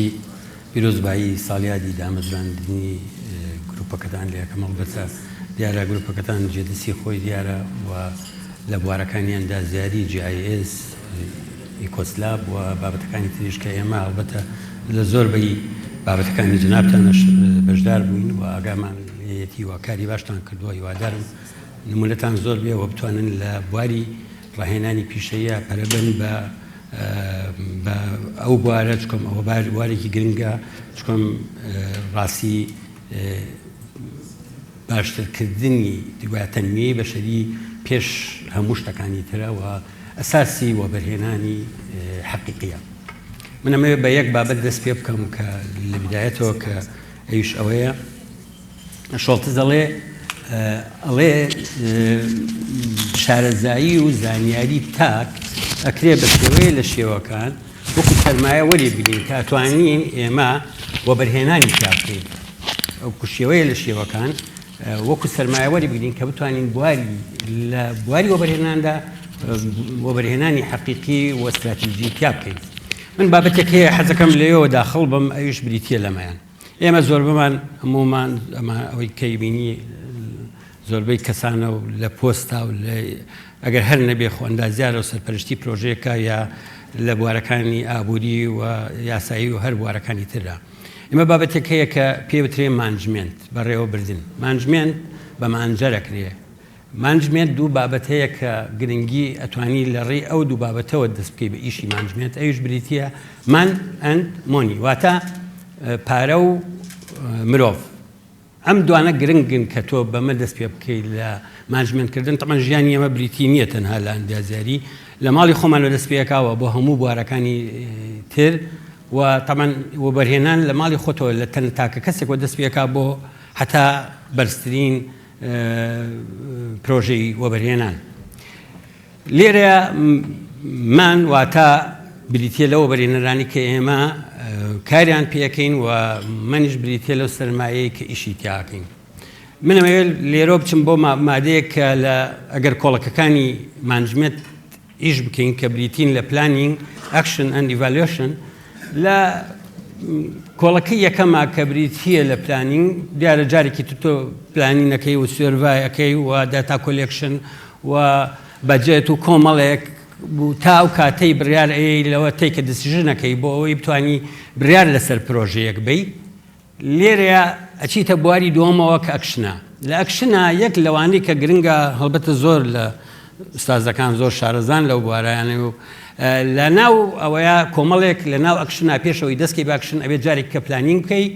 دەستپێکی پیرۆزبایی ساڵیادی دامەزراندنی گروپەکەتان لێ ئەکەم. هەڵبەتە دیارە گروپەکەتان جێدەستی خۆی دیارە و لە بوارەکانی ئەندازیاری، GIS، ئیکۆسلاب و بابەتەکانی تریش کە ئێمە هەڵبەتە لە زۆربەی بابەتەکانی جەنابتانەش بەشدار بووین و ئاگامان لێیەتی و کاری باشتان کردووە. هیوادارم نمونەتان زۆر بێ و بتوانن لە بواری ڕاهێنانی پیشەیە پەرە بەن بە بە ئەو بوارە چکم ئەوە بار بوارێکی گرنگە چکم ڕاستی باشترکردنی دوای تەنمیەی بەشەری پێش هەموو شتەکانی ترە و ئەساسی وەبەرهێنانی حەقیقیە. من ئەمەوێ بە یەک بابەت دەست پێ بکەم کە لە بدایەتەوە کە ئەویش ئەوەیە شۆڵتز ئەڵێ ئەڵێ شارەزایی و زانیاری تاک ئەکرێ بە شێوەیە لە شێوەکان وەکو سەرمایە وەری بگرین کە ئەتوانین ئێمە وەبەرهێنانی تیا بکەین وەکو شێوەیە لە شێوەکان وەکو سەرمایە وەری بگرین کە بتوانین بواری لە بواری وەبەرهێناندا وەبەرهێنانی حەقیقی و استراتیژی تیا بکەین. من بابەتێک هەیە حەزەکەم لەوێوە داخڵ بم ئەویش بریتییە لەمەیان. ئێمە زۆربەمان هەموومان ئەمە ئەوەی کەی بینی زۆربەی کەسانە و لە پۆستا و لە ئەگەر هەر نەبێ خۆ ئەندازیارە و سەرپەرشتی پرۆژەیەکە یا لە بوارەکانی ئابووری و یاسایی و هەر بوارەکانی تردا. ئێمە بابەتێک هەیە کە پێ وترێ management، بەڕێوەبردن. management بە manager ئەکرێ. management دوو بابەت هەیە کە گرنگی ئەتوانی لە ڕێی ئەو دوو بابەتەوە دەست بکەی بە ئیشی management، ئەویش بریتییە man and money، واتە پارە و مرۆڤ. ئەم دوانە گرنگن کە تۆ بەمە دەست پێ بکەی لە management کردن. تەبعەن ژیانی ئێمە بریتی نییە تەنها لە ئەندازیاری، لە ماڵی خۆمانەوە دەست پێ ئەکا و بۆ هەموو بوارەکانی تر و تەبعەن وەبەرهێنان لە ماڵی خۆتەوە لە تەن تاکە کەسێکەوە دەست پێ ئەکا بۆ هەتا بەرزترین پرۆژەی وەبەرهێنان. لێرە man واتە بریتیە لە وەبەرهێنەرانی کە ئێمە کاریان پێەکەین و money ش بریتیە لەو سەرمایەی کە ئیشی تیاکەین. من ئەمەوێت لێرە بچم بۆ مادەیەک کە لە ئەگەر کۆڵەکەکانی management ئیش بکەین کە بریتین لە planning، action and evaluation. لە کۆڵەکەی یەکەما کە بریتییە لە planning، دیارە جارێکی تر تۆ planning ئەکەی و survey ئەکەی و data collection و budget و کۆمەڵێک و تا ئەو کاتەی بڕیار ئەیەی لەوە take a decision ئەکەی بۆ ئەوەی بتانی بڕیار لەسەر پرۆژەیەک بەی. لێرەیا ئەچیتە بواری دووەمەوە کە action ە. لە action ا یەک لەوانەی کە گرنگە هەڵبەتە زۆر لە ئوستازەکان زۆر شارەزان لەو بوارانە و لە ناو ئەوەیە کۆمەڵێک لە ناو action ا پێشەوەی دەستکەی بە action ئەبێت جارێک کە planning بکەی.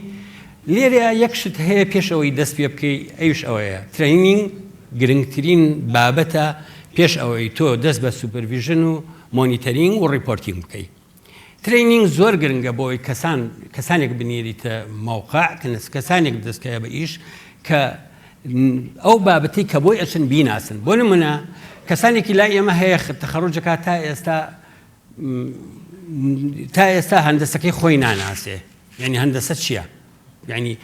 لێرەیا یەک شت هەیە پێشەوەی دەست پێ بکەی ئەویش ئەوەیە training گرنگترین بابەتە پێش ئەوەی تۆ دەست بە supervision و monitoring و reporting بکەی. training زۆر گرنگە بۆ ئەوەی کەسان کەسانێک بنێریتە مەوقع کەسانێک دەستکەوێ بە ئیش کە ئەو بابەتی کە بۆی ئەچن بیناسن. بۆ نمونە کەسانێکی لای ئێمە هەیە تەخەڕوجەکە تا ئێستا تا ئێستا هەندەسەکەی خۆی ناناسێ. یعنی هەندەسە چییە؟ یعنی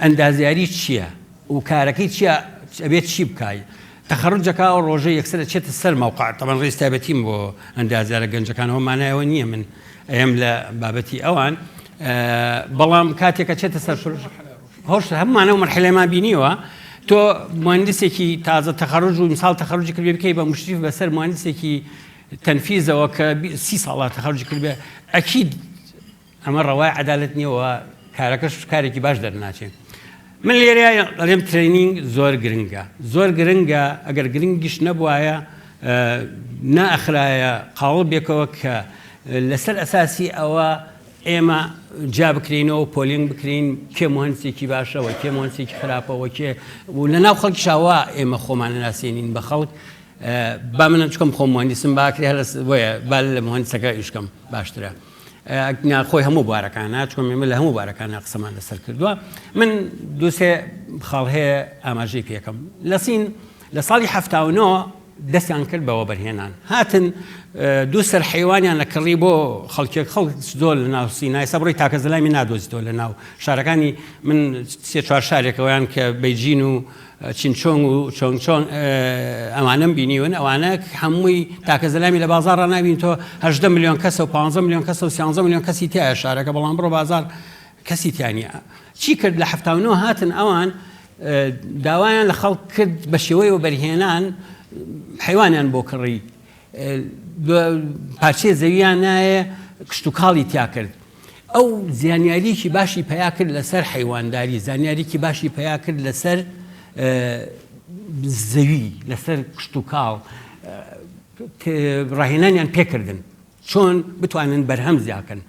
ئەندازیاری چییە و کارەکەی چییە ئەبێت چی بکای تەخەڕوجەکە ئەو ڕۆژە یەکسەر ئەچێتە سەر مەوقع. تەبعەن ڕێز تایبەتیم بۆ ئەندازیارە گەنجەکانەوە مانایەوە نییە من ئەیەم لە بابەتی ئەوان، بەڵام کاتێک ئەچێتە سەر هۆش هەمووانە و مەرحەلەمان بینیوە تۆ مهندسێکی تازە تەخەڕوج و مساڵ تەخەڕوجی کردبێ بکەی بە مشریف بەسەر مهندسێکی تەنفیزەوە کە 30 ساڵە تەخەڕوجی کردبێ ئەکید ئەمە ڕەوای عەدالەت نیە و کارەکەش کارێکی باش دەرناچێ. من لێرە ئەڵێم training زۆر گرنگە، زۆر گرنگە، ئەگەر گرنگیش نەبوایە نائەخرایە قاڵبێکەوە کە لەسەر ئەساسی ئەوە ئێمە جیا بکرینەوە و پۆلێن بکرین کێ مهندسێکی باشەوە کێ مهندسێکی خراپەوە کێ و لە ناو خەڵکیشاوە ئێمە خۆمان ناسێنین بە خەڵک. با منم چکم خۆم مهندسم باکرێ هەر بۆیە با لە مهندسەکە ئیشکەم باشترە. خۆی هەموو بوارەکانە چۆن ئێمە لە هەموو بوارەکانە قسەمان لەسەر کردووە. من دووسێ خاڵ هەیە ئاماژەی پێکەم. لە سین لە ساڵی 79. دەستیان کرد بە وەبەرهێنان. هاتن دوو سەر حەیوانیان ئەکڕی بۆ خەڵکێک، خەڵک زۆر لە ناو سینا، ئێستا بڕۆی تاکە زەلامی نادۆزیتەوە لە ناو شارەکانی من سێ چوار شارێکەوەیان کە بەیجین و چینچۆنگ و چۆنگچۆنگ ئەوانەم بینیون، ئەوانە هەمووی تاکە زەلامی لە بازاڕا نابینی تۆ 18 ملیۆن کەسە و 15 ملیۆن کەسە و 13 ملیۆن کەسی تایە شارەکە، بەڵام بڕۆ بازاڕ کەسی تیا نییە. چی کرد لە 79 هاتن ئەوان داوایان لە خەڵک کرد بە شێوەی وەبەرهێنان حەیوانیان بۆ کڕی، پارچەی زەویان نایە کشتوکاڵی تیا کرد. ئەو زانیاریی باشی پیا کرد لەسەر حەیوانداری، زانیاریی باشی پیا کرد لەسەر زەوی، لەسەر کشتوکاڵ، ڕاهێنانیان پێکردن چۆن بتوانن بەرهەم زیاکەن.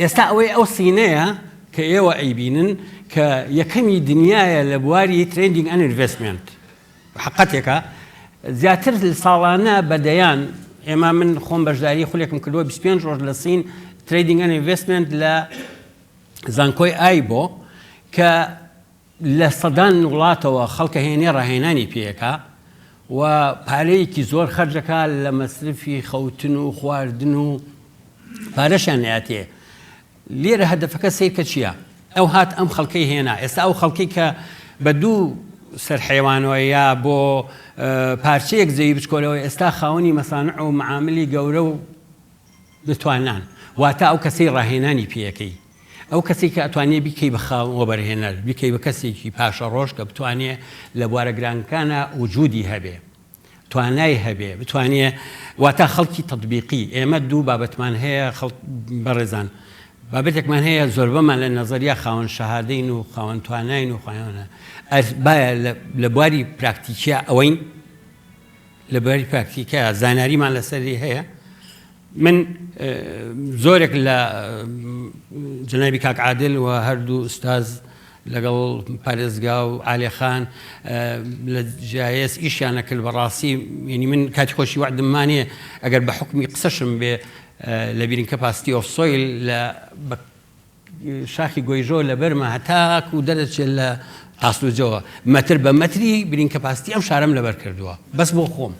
ئێستا ئەوەی ئەو سینەیە کە ئێوە ئەیبینن کە یەکەمی دنیایە لە بواری trading and investment حقەتێکە زیاتر ساڵانە بە دەیان ئێمە من خۆم بەشداری خولێکم کردووە 25 ڕۆژ لە سین trading and investment لە زانکۆی ئایبۆ کە لە سەدان وڵاتەوە خەڵکە هێنێ ڕاهێنانی پێکا و پارەیەکی زۆر خەرجەکا لە مەسرفی خەوتن و خواردن و پارەشیان نەیاتێ. لێرە هەدەفەکە سەیرکە چییە؟ ئەو هات ئەم خەڵکەی هێنا، ئێستا ئەو خەڵکەی کە بە دوو سەر حەیوانەوە یا بۆ پارچەیەک زەوی بچکۆلەوە ئێستا خاوەنی مەسانع و معاملی گەورە و بتوانان، واتە ئەو کەسەی ڕاهێنانی پێیەکەی، ئەو کەسەی کە ئەتوانێ بیکەی بە خاوەن وەبەرهێنەر، بیکەی بە کەسێکی پاشەڕۆژ کە بتوانێ لە بوارە گرانکانا وجودی هەبێ، توانای هەبێ، بتوانێ واتە خەڵکی تەتبیقی. ئێمە دوو بابەتمان هەیە خەڵک بەڕێزان، بابەتێکمان هەیە زۆربەمان لە نەزەریا خاوەن شەهادەین و خاوەن تواناین و خاوەن باە لە بواری پراکتیکیا ئەوەین، لە بواری پراکتیکە زانیاریمان لەسەری هەیە. من زۆرێک لە جەنابی کاک عادل و هەردوو ئوستاز لەگەڵ پارێزگا و عالێخان لە جایەس ئیشیان نەکرد بەڕاستی یعنی من کاتی خۆشی وعدم مانێ ئەگەر بە حکمی قسەشم بێ لە بیرین capacity of soil لە شاخی گۆیژۆ لەبەرمە هەتاکو دەرەچێت لە تاسلوجەوە مەتر بە مەتری bearing capacity ئەم شارەم لەبەر کردووە بەس بۆ خۆم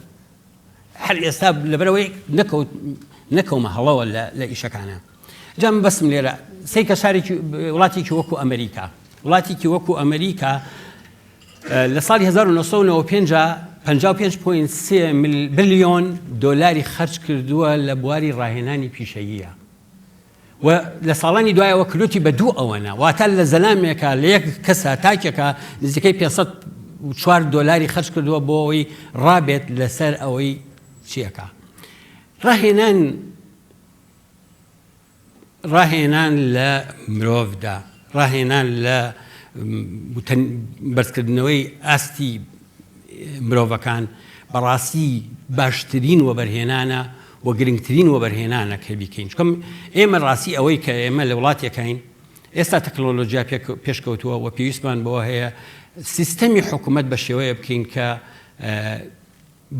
هەر ئێستا لەبەرەوەی نەکەوت نەکەومە هەڵەوە لە ئیشەکانە جا من بەسم لێرە سەیکە شارێکی وڵاتێکی وەکو ئەمریکا وڵاتێکی وەکو ئەمریکا لە ساڵی 1995 55.3 بلیۆن دۆلاری خەرج کردووە لە بواری ڕاهێنانی پیشەییە و لە ساڵانی دوایەوە کردوتی بە دوو ئەوەنە، واتە لە زەلامێکا لە یەک کەسا تاکێکا نزیکەی 504 دۆلاری خەرج کردووە بۆ ئەوەی ڕابێت لەسەر ئەوەی چیەکا. ڕاهێنان ڕاهێنان لە مرۆڤدا، ڕاهێنان لە بەرزکردنەوەی ئاستی مرۆڤەکان بەڕاستی باشترین وەبەرهێنانە و گرنگترین وەبەرهێنانە کە بیکەین چونکە ئێمە ڕاستی ئەوەی کە ئێمە لە وڵاتێکین ئێستا تەکنۆلۆژیا پێشکەوتووە و پێویستمان بەوە هەیە سیستەمی حکوومەت بە شێوەیە بکەین کە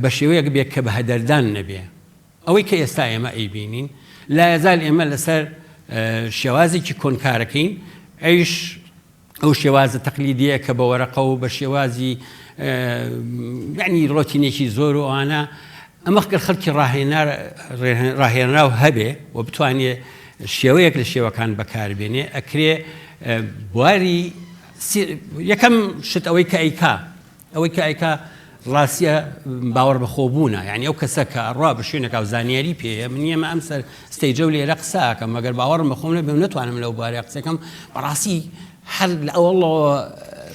بە شێوەیەک بێت کە بە هەدەردان نەبێ ئەوەی کە ئێستا ئێمە ئەیبینین لایەزال ئێمە لەسەر شێوازێکی کۆنکارەکەین ئەویش ئەو شێوازە تەقلیدیە کە بە وەرەقە و بە شێوازی یعنی ڕۆتینێکی زۆر و ئەوانە ئەمە گەر خەڵکی ڕاهێنار ڕاهێنراو هەبێ و بتوانێ شێوەیەک لە شێوەکان بەکاربێنێ ئەکرێ بواری یەکەم شت ئەوەی کە ئەیکا ئەوەی کە ئەیکا ڕاستیە باوەڕ بەخۆبوونە یعنی ئەو کەسە کە ئەڕوا بە شوێنێکا و زانیاری پێیە من ئێمە ئەم سەر stage ە و لێرە قسە ئەکەم مەگەر باوەڕم بە خۆم نەبێ و نەتوانم لەو بارەیە قسە کەم بەڕاستی هەر لە ئەوەڵەوە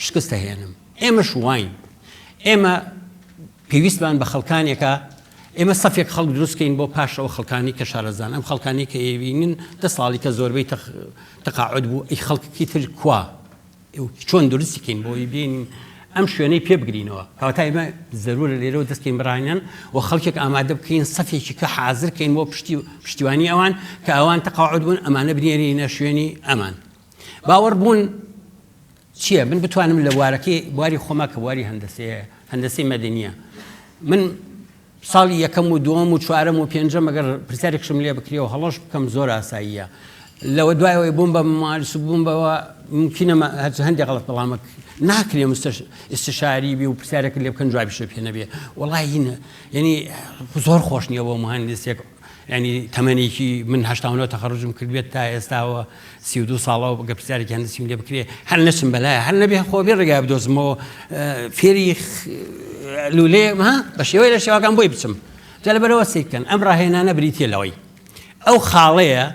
شکست ئەهێنم ئێمەش واین ئێمە پێویستمان بە خەڵکانێکە ئێمە سەفێک خەڵک دروستکەین بۆ پاش ئەو خەڵکانی کە شارەزان ئەم خەڵکانی کە ئێوینن دە ساڵی کە زۆربەی تەقاعد بوو ئەی خەڵکی تر کوا چۆن دروستی کەین بۆی بێنین ئەم شوێنەی پێ بگرینەوە کەواتە ئێمە زەرورە لێرەوە دەست کەین بەڕاهێنان و خەڵکێک ئامادە بکەین سەفێکی کە حازر کەین بۆ پشتی پشتیوانی ئەوان کە ئەوان تەقاعد بوون ئەمانە بنێرینە شوێنی ئەمان باوەڕ بوون چییە من بتوانم لە بوارەکەی بواری خۆما کە بواری هەندەسەیە هەندەسەی مەدەنیە من ساڵی یەکەم و دووەم و چوارەم و پێنجەم ئەگەر پرسیارێکشم لێ بکرێ و هەڵەش بکەم زۆر ئاساییە. لەوە دوای ئەوەی بووم بە ممارس و بووم بەوە ممکنە هەندێک غەڵەت بەڵام ناکرێ استشاری بی و پرسیارێک لێ بکەن جوابیشە پێ نەبێ وەڵی یعنی زۆر خۆش نییە بۆ مهندسێک ینی تەمەنێکی من 89 تەخەڕجم کردبێت تا ئێستاوە 32 ساڵەوە بگە پرسیارێکی هەندسیم لێ بکرێ هەر نەچم بەلایە هەر نەبێ خۆ بێ ڕێگای بدۆزمەوە فێری لولێ ها بە شێوەی لە شێوەکان بۆی بچم جا لەبەرەوە سیرکەن ئەم ڕاهێنانە بریتە لەوەی ئەو خاڵەیە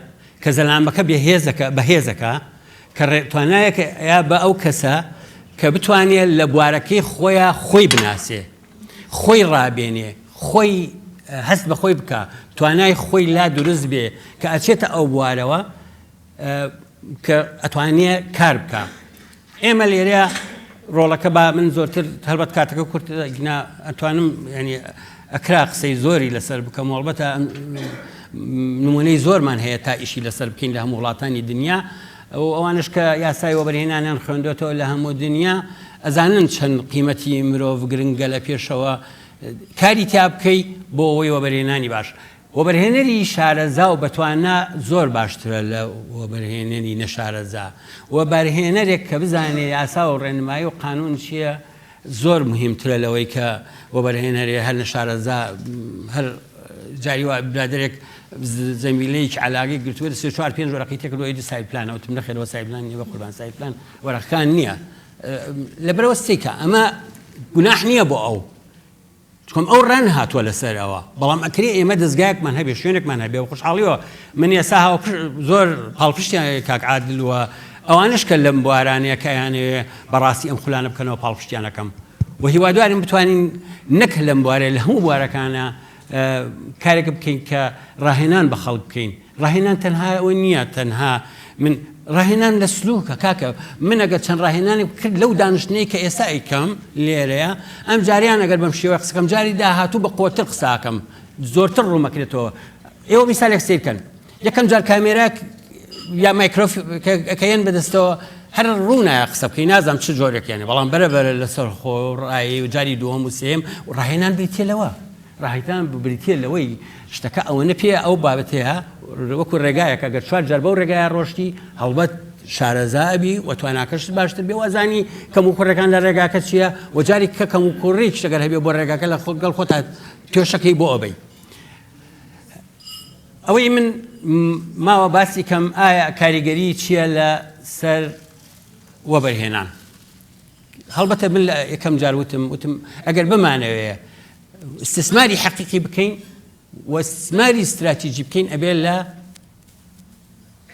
کە زەلامەکە بێهێزەکە بەهێزەکە کە توانایەکە یا بە ئەو کەسە کە بتوانێت لە بوارەکەی خۆیان خۆی بناسێ خۆی ڕابێنێ خۆی هەست بە خۆی بکە توانای خۆی لا دروست بێ کە ئەچێتە ئەو بوارەوە کە ئەتوانێ کار بکە ئێمە لێرە ڕۆڵەکە با من زۆرتر هەڵبەت کاتەکە کورت گنا ئەتوانم ینی ئەکرا قسەی زۆری لەسەر بکەم هەڵبەتە نمونەی زۆرمان هەیە تا ئیشی لەسەر بکەین لە هەموو وڵاتانی دنیا ئەو ئەوانش کە یاسای وەبەرهێنانیان خوێندوێتەوە لە هەموو دنیا ئەزانن چەند قیمەتی مرۆڤ گرنگە لە پێشەوە کاری تیا بکەی بۆ ئەوەی وەبەرهێنانی باش وەبەرهێنەری شارەزا و بەتوانا زۆر باشترە لە وەبەرهێنەری نەشارەزا. وەبەرهێنەرێک کە بزانێ یاسا و ڕێنمایی و قانوون چییە زۆر موهیمترە لەوەی کە وەبەرهێنەرێ هەر نەشارەزا هەر جاری وا برادەرێک زەمیلەیەکی عەلاگەی گرتووە سێ چوار پێنج وەرەقەی تێکردووە ئەی site plan ە وتم نەخێر ئەوە site plan نییە بە قوربان site plan وەرەقەکان نییە لەبەرەوە سیکە ئەمە گوناح نییە بۆ ئەو چکم ئەو ڕانەهاتووە لەسەر ئەوە، بەڵام ئەکرێ ئێمە دەزگایەکمان هەبێ، شوێنێکمان هەبێ بە خۆشحاڵیەوە من ئێستا زۆر پاڵپشتیان کاک عادل و ئەوانەش کە لەم بوارانەیە کە ئەیانەوێ بەڕاستی ئەم خولانە بکەنەوە پاڵپشتیان ئەکەم و هیوادارم بتوانین نەک لەم بوارە لە هەموو بوارەکانە کارێک بکەین کە ڕاهێنان بە خەڵک بکەین ڕاهێنان تەنها ئەوە نییە تەنها من ڕاهێنان لە سلوکە کاکە من ئەگەر چەند ڕاهێنانێک کرد لەو دانیشتنەی کە ئێستا ئەیکەم لێرەیە ئەم جاریان ئەگەر بەم شێوە قسەکەم جاری داهاتوو بە قوتر قساکەم زۆرتر ڕوومەکرێتەوە ئێوە میسالێک سیرکەن یەکەم جار کامێرا یا مایکرۆف کەیەن بەدەستەوە هەر ڕوونایە قسە بکەی نازانم چ جۆرێکیانە بەڵام بەرە بەرە لەسەر خۆ ڕایی و جاری دووەم و سێم و ڕاهێنان بریتە لەوە ڕاهێنان بریتییە لەوەی شتەکە ئەوەنە پێیە ئەو بابەتەیە وەکو ڕێگایەکە گەر چوار جار بەو ڕێگایە ڕۆشتی هەڵبەت شارەزا ئەبی و تواناکەشت باشتر بێ و ئەزانی کەموکوڕەکان لە ڕێگاکە چییە و جارێک کە کەموکوڕێکیش ئەگەر هەبێ بۆ ڕێگاکە لە خۆ گەڵ خۆتا توێشەکەی بۆ ئەبەی. ئەوەی من ماوە باسی کەم ئایا کاریگەری چییە لە سەر وەبەرهێنان؟ هەڵبەتە من لە یەکەم جار وتم وتم ئەگەر بمانەوێ استثماری حەقیقی بکەین و استثماری استراتیجی بکەین ئەبێ لە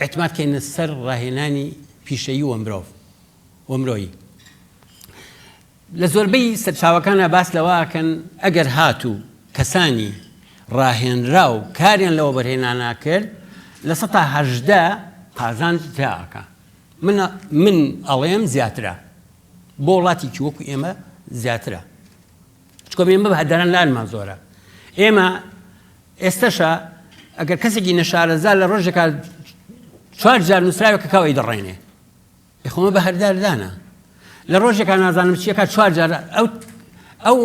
اعتماد کەینە سەر ڕاهێنانی پیشەیی و مرۆڤ و مرۆیی لە زۆربەی سەرچاوەکانە باس لەوەکەن ئەگەر هاتوو کەسانی ڕاهێنراو کاریان لەوە بەرهێنانا کرد 18% قازانج تیاکە من من ئەڵێم زیاترە بۆ وڵاتێکی وەکو ئێمە زیاترە چکۆ ئێمە بە هەدەران لانمان زۆرە ئێمە ئێستەشە ئەگەر کەسێکی نەشارەزا لە ڕۆژێکا چوار جار نووسراوێکە کاوەی دەڕێنێ خۆمە بە هەردار دانا لە ڕۆژێکا نازانم چیەکە چوار جار ئەو ئەو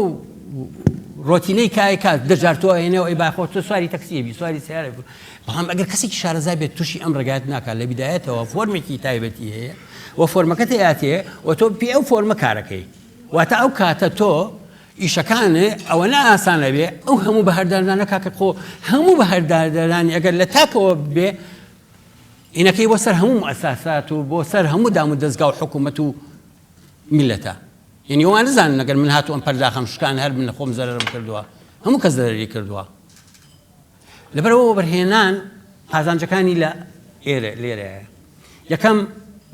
ڕۆتینەی کە ئەیکات دە جار تۆ ئەهێنێ و ئەی باخۆ تۆ سواری تەکسیە بی سواری سیارە بی بەڵام ئەگەر کەسێکی شارەزا بێت تووشی ئەم ڕێگات ناکات لە بیدایەتەوە فۆرمێکی تایبەتی هەیە و فۆرمەکە تێیاتێ و تۆ پێ ئەو فۆرمە کارەکەی واتە ئەو کاتە تۆ ئیشەکان ئەوە نە ئاسانە بێ ئەو هەموو بەهەرداردانە کاکە خۆ هەموو بەهەرداردانی ئەگەر لە تاکەوە بێ ئینەکەی بۆ سەر هەموو موئەساسات و بۆ سەر هەموو دام و دەزگا و حکوومەت و میلەتە یعنی وان نزانن ئەگەر من هاتوو ئەم پەرداخەم شکان هەر من خۆم زەرەرم کردووە هەموو کەس زەرەری کردووە لەبەرەوە وەبەرهێنان قازانجەکانی لە ئێرە لێرەیە یەکەم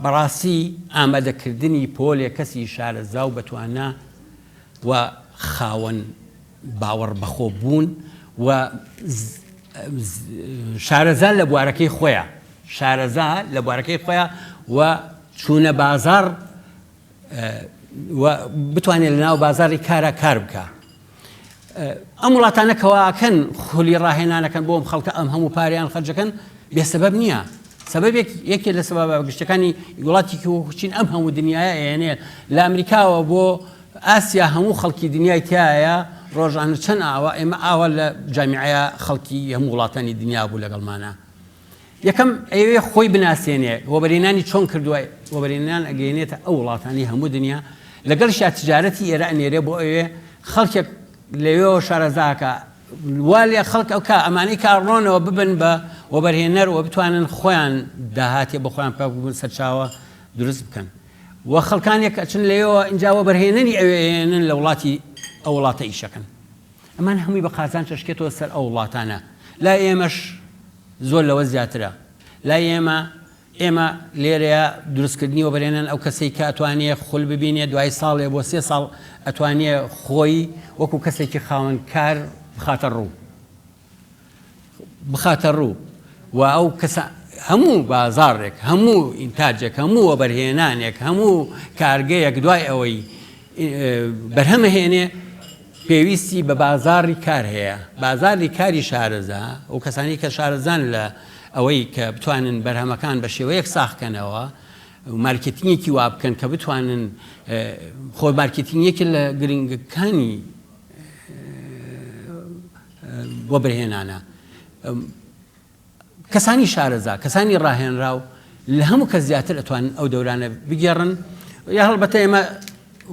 بەڕاستی ئامادەکردنی پۆلێ کەسی شارەزا و بەتوانا و خاوەن باوەڕ بەخۆ بوون و شارەزا لە بوارەکەی خۆیان شارەزا لە بوارەکەی خۆیان و چوونە بازار و بتوانێت لە ناو بازاری کارا کار بکە ئەم وڵاتانە کەواکەن خولی ڕاهێنانەکەن بۆم خەڵکە ئەم هەموو پاریان خەرجەکەن بێسەبەب نییە سەبەبێک یەکێ لە سەبەبە گشتەکانی وڵاتێکی وەکو چین ئەم هەموو دنیاە ئێنێ لە ئەمریکاوە بۆ ئاسیا هەموو خەڵکی دنیای تایە ڕۆژانە چەند ئاوا ئێمە ئاوا لە جامیعەیە خەڵکی هەموو وڵاتانی دنیا بوو لەگەڵمانە. یەکەم ئەیەوێ خۆی بناسێنێ وەبەرهێنانی چۆن کردووە وەبەرهێنان ئەگەیەنێتە ئەو وڵاتانی هەموو دنیا لەگەڵیشا تجارەتی ئێرە ئەنێرێ بۆ ئەوێ خەڵکێک لەوێوە شارەزاکە وا لێ خەڵک ئەو کا ئەمانەی کە ڕۆنەوە ببن بە وەبەرهێنەر و بتوانن خۆیان داهاتێ بۆ خۆیان پاک ببن سەرچاوە دروست بکەن و خەڵکانێک ئەچن لەوێوە ئینجا وەبەرهێنەری ئەوێ ئەیەنن لە وڵاتی ئەو وڵاتە ئیشەکەن ئەمان هەمووی بە قازانج ئەشکێتەوە سەر ئەو وڵاتانە لای ئێمەش زۆر لەوە زیاترە لای ئێمە ئێمە لێرەیە دروستکردنی وەبەرهێنان ئەو کەسەی کە ئەتوانێ خول ببینێ دوای ساڵێ بۆ سێ ساڵ ئەتوانێ خۆی وەکو کەسێکی خاوەن کار بخاتە ڕوو بخاتە ڕوو و ئەو کەسە هەموو بازاڕێک هەموو ئینتاجێک هەموو وەبەرهێنانێک هەموو کارگەیەک دوای ئەوەی بەرهەمەهێنێ پێویستی بە بازاڕی کار هەیە، بازاڕی کاری شارەزا و کەسانی کە شارەزان لە ئەوەی کە بتوانن بەرهەمەکان بە شێوەیەک ساغ کەنەوە و مارکێتینگێکی وا بکەن کە بتوانن خۆ مارکێتینگ یەکێ لە گرنگەکانی وەبەرهێنانە. کەسانی شارەزا، کەسانی ڕاهێنراو لە هەموو کەس زیاتر ئەتوانن ئەو دەورانە بگێڕن. یا هەڵبەتە ئێمە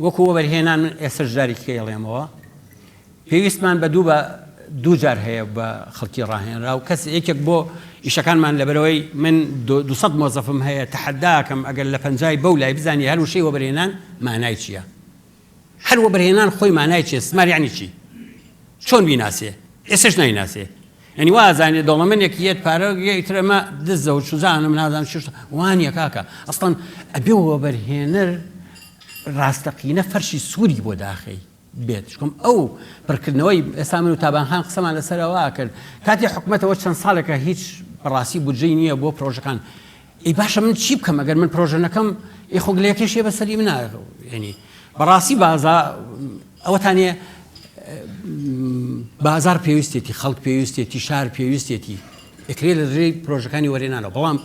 وەکو وەبەرهێنان من ئێستەش جارێکی کە ئەڵێمەوە پێویستمان بە دوو بە دوو جار هەیە بە خەڵکی ڕاهێنراو کەس یەکێک بۆ ئیشەکانمان لەبەرەوەی من 200 مۆزەفم هەیە تەحەداکەم ئەگەر لە پەنجای بەو لای بزانی هەر وشەی وەبەرهێنان مانای چییە هەر وەبەرهێنان خۆی مانای چیە سمار یعنی چی چۆن بیناسێ ئێسش نایناسێ یعنی وا ئەزانێ دەوڵەمەندێک یەت پارە ئیتر ئەمە دزە و چوزانم نازانم چ وانیە کاکە ئەسڵەن ئەبێ وەبەرهێنەر ڕاستەقینە فەرشی سووری بۆ داخەی بێت شکم ئەو پڕکردنەوەی ئێستا من و تابانخان قسەمان لەسەرەوە کرد کاتی حکومەتەوە چەند ساڵێکە هیچ بەڕاستی بودجەی نییە بۆ پرۆژەکان ئەی باشە من چی بکەم ئەگەر من پرۆژە نەکەم ئێ خۆ گلەیەکەشیە بەسەری منا یعنی بەڕاستی بازا ئەوەتانێ بازار پێویستێتی خەڵک پێویستێتی شار پێویستێتی ئەکرێ لە ڕێی پرۆژەکانی وەرێنانەوە بەڵام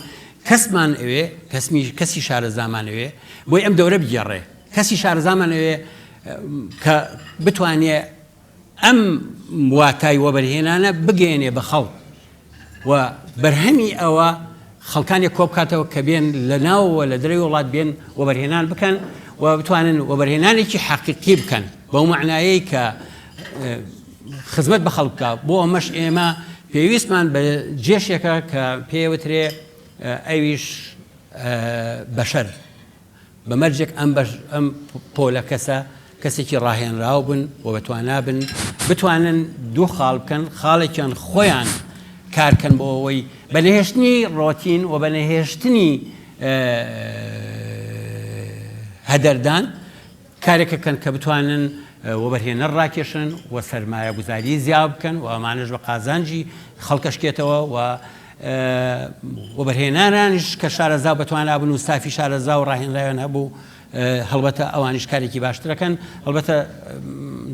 کەسمان ئەوێ کەسمی کەسی شارەزامان ئەوێ بۆی ئەم دەورە بگێڕێ کەسی شارەزامان ئەوێ کە بتوانێ ئەم واتای وەبەرهێنانە بگەیەنێ بە خەڵک و بەرهەمی ئەوە خەڵکانێک کۆبکاتەوە کە بێن لە ناوەوە لە دەرەوەی وڵات بێن وەبەرهێنان بکەن و بتوانن وەبەرهێنانێکی حەقیقی بکەن بەو مەعنایەی کە خزمەت بە خەڵک بکە بۆ ئەمەش ئێمە پێویستمان بە جێشێکە کە پێوترێ ئەویش بەشەر بە مەرجێک ئەم بەش ئەم پۆلە کەسە کەسێکی ڕاهێنراو بن و بەتوانا بن بتوانن دوو خاڵ بکەن خاڵێکیان خۆیان کارکەن بۆ ئەوەی بە نەهێشتنی ڕۆتین و بە نەهێشتنی هەدەردان کارێکەکەن کە بتوانن وەبەرهێنەر ڕاکێشن و سەرمایەگوزاری زیا بکەن و ئەمانەش بە قازانجی خەڵکەشکێتەوە و وەبەرهێنانانیش کە شارەزا و بەتوانا بن و ستافی شارەزا و ڕاهێنراویان هەبوو هەڵبەتە ئەوانیش کارێکی باشترەکەن هەڵبەتە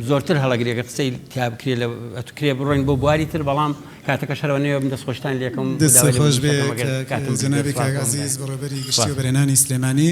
زۆرتر هەڵەگرێ گەر قسەی تیا بکرێ لە ئەتوکرێ بڕۆین بۆ بواری تر بەڵام کاتەکە شەرەوە نەوێ بم دەستخۆشتان لێکەم دەست داوای خۆش لێبوردن بێ دەکەم ئەگەر کاک کاتم جەنابی بردبێت کاک سوپاس عەزیز بۆ بەڕێوەبەری گشتی سوپاس. وەبەرهێنانی سلێمانی.